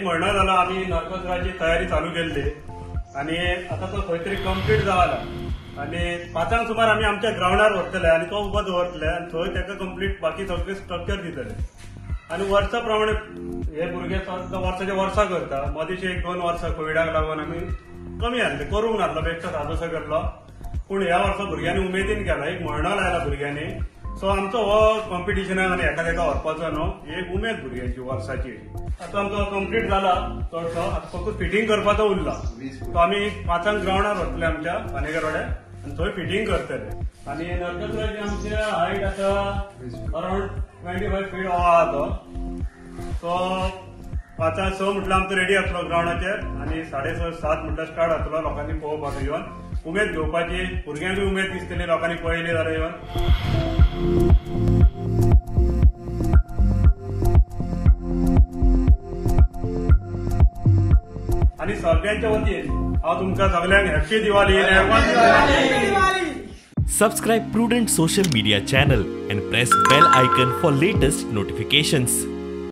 एक म्हयनो जाला आमी नरकासुराची तयारी चालू केल्ली आनी आतां तो खंय तरी कंप्लीट जाला आनी 5 सुमार आमी आमच्या ग्रावंडार व्हरतले आनी तो उबो दवरतले आनी थंय ताका कंप्लीट बाकी सगळे स्ट्रक्चर दितले. आनी वर्सा प्रमाणे हे भुरगे सद्दां वर्साच्या वर्सां करता. मदींचे 1-2 वर्सां कोविडाक लागून आमी कमी आसले, करूंक नासलो, बेश्टो सादोसो केल्लो. पूण ह्या वर्सा भुरग्यांनी उमेदीन केला, एक म्हयनो लायला भुरग्यांनी. सो आमचो हो कॉम्पिटिशनाक आनी एका तेका व्हरपाचो न्हू, एक उमेद भुरग्यांची वर्साची. आतां आमचो कंप्लीट जाला चडसो, आतां फक्त फिटींग करपाचो उरला. तो आमी 5 ग्रावंडार व्हरतले आमच्या पानेकर वाड्यार आनी थंय फिटींग करतले. आनी नरकासुराची आमची हायट आसा अरावंड 25 फीट आहा तो. सो 5-6 म्हटल्यार आमचो रेडी आसलो ग्रावंडाचेर आनी 6:30-7 म्हटल्यार स्टार्ट जातलो. लोकांनी पळोवपाक येवन उमेद घेवपाची, भुरग्यांकूय उमेद दिसतली लोकांनी पळयली जाल्यार येवन. आनी सगळ्यांच्या वतीन हांव तुमकां सगळ्यांक happy Diwali. Subscribe Prudent social media channel and press bell icon for latest notifications.